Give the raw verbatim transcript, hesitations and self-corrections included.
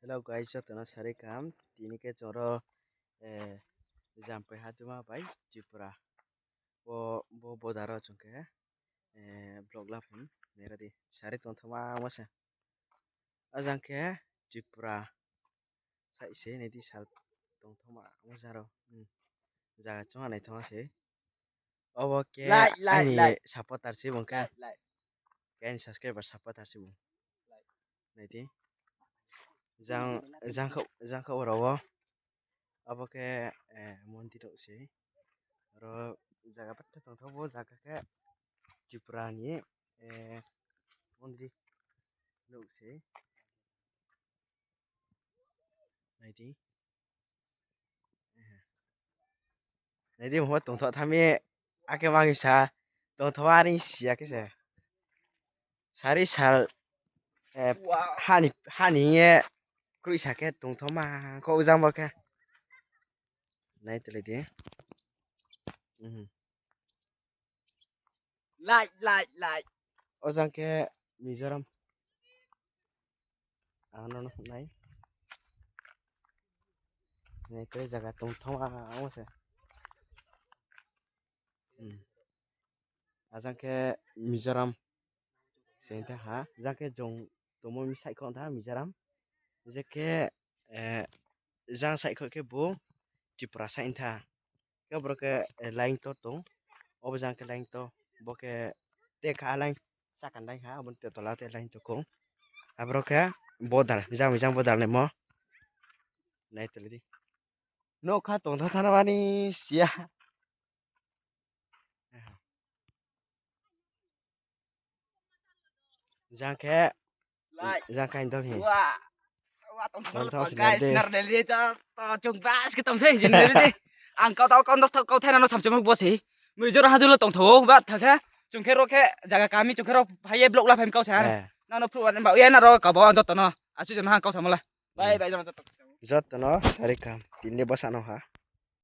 Hello guys, joto no sari kaham. Tini khe chung ro, eh, Jampui Haduma bai Tripura. Bo, bo border wo chung khe, eh, vlog la phim. Nai ra di, sari tongthoma mo se. Ajang khe Tripura. Sai se nai di sal tongthoma mo jang ro. Hmm. Jaga chungha naithoma se. Obo khe like, like, aini like. Supporter se bung khe. Like, like. Khe aini subscriber supporter se bung. Like. Nai di. Jang, jang kha, jang kha oro wo. Abo khe, eh, mondir rao se. Oro jaga betha tongthao bo jaga khe Tripura ni, eh, mondir rao se. Nai di. Nai di, mo tongthao thami, ake mangi sa, tongthao ari si ya khe se. Sari sal, eh, wow. Hani, hani ye, kroi sa khe tongthao ma, kho ujang bo khe. Nai tele di. Mhm. Like, like, like. Ojang khe Mizoram. Ano no nai. Nai khe jaga tongthao ang se. Hmm. Ajang khe Mizoram. Se tha ha. Jang khe jong tomo mi sai kho tha Mizoram. Je khe, eh, jang sai kho khe bo Tripura sai tha. Khe boro khe, eh, line to tong. Obo jang khe line to. Bo khe te kha line. Sakan line ha. Abo te tola te line to kong. Aboro khe border. Jang jang border le mo. Nai tele di. No kha tongthao thana mani siya. Jang khe, like. Jang khe dol hi. Wa. Wa, tongthao tongthao thana sinar de. Sinar de le, ja, to chung bas khe tong se, jin de le. Ang kau tau kau tau thai na no samchamo bo se. Mizoram hadu lo tongthao, ba tha khe. Chung khe ro khe, jaga kami, chung khe ro, hai ye vlog la phaim kau sa. Eh. Na no phru ba, ya na ro kau bo, joto no. Asu jama kau sa mo la. Bye, hmm. Bye, joto. Joto no, sari kaham. Tini basa no ha.